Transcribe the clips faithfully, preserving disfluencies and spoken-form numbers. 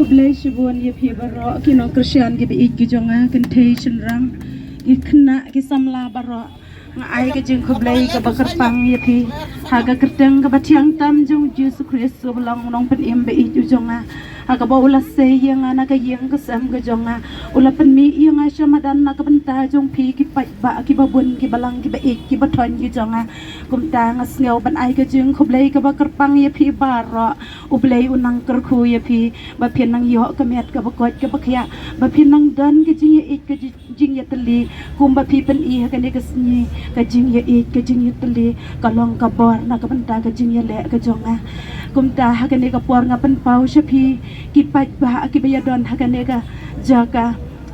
Khublei shibun ïa phi baroh ki nongkyrshan ki ba ïeit ki jong nga, kynthei shynrang, ki khynnah ki samla baroh. Nga ai ka jingkhublei kaba kyrpang ïa phi ha ka kyrteng kaba thiang tam jong Jisu Khrist uba long u nongpynim ba ïeit u jong nga. Ha kaba u la sei ïa nga na ka ïing ka sem ka jong nga, u la pynmih ïa nga sha madan na ka bynta jong phi ki paidbah ki ba bun ki ba lang ki ba ïeit ki ba thoiñ ki jong nga. Kumta nga sngew ban ai ka jingkhublei kaba kyrpang ïa phi baroh. U Blei u nang kyrkhu ïa phi ba phin nang ïoh ka met kaba koit kaba khiah, ba phin nang don ka jingïeit ka ji- jingïatylli. Kumba phi pyni ha kane ka sngi, ka jingïeit ka jingïatylli ka long ka bor na ka bynta ka jingïaleh ka jong nga. Kumta ha kane ka por nga pynpaw sha phi ki paidbah ki ba ïadon ha kane ka jaka,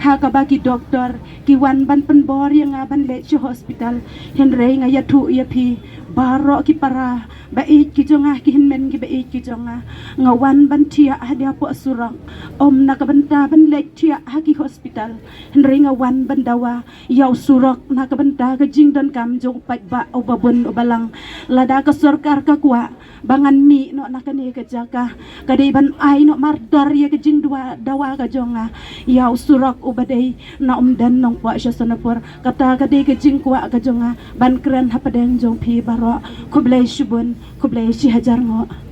ha kaba ki doktor ki wan ban pynbor ïa nga ban leit sha hospital. Hynrei nga ïathuh ïa phi baroh ki para ba ïeit ki jong nga, ki hynmen ki ba ïeit ki jong nga, nga wan ban thiah hapoh surok, ym na ka bynta ban leit thiah ha ki hospital. Hynrei nga wan ban dawa ïa u surok na ka bynta ka jingdonkam jong u paidbah uba bun uba lang. Lada ka sorkar ka kwah ba ngan mih noh na kane ka jaka, ka dei ban ai noh mardor ïa ka jingdawa, dawa ka jong nga ïa u surok uba dei na Umden Nongpoh sha Sonapur. Kata ka dei ka jingkwah ka jong nga ban kren hapdeng jong phi baroh. Khublei shibun, khublei shihajar nguh.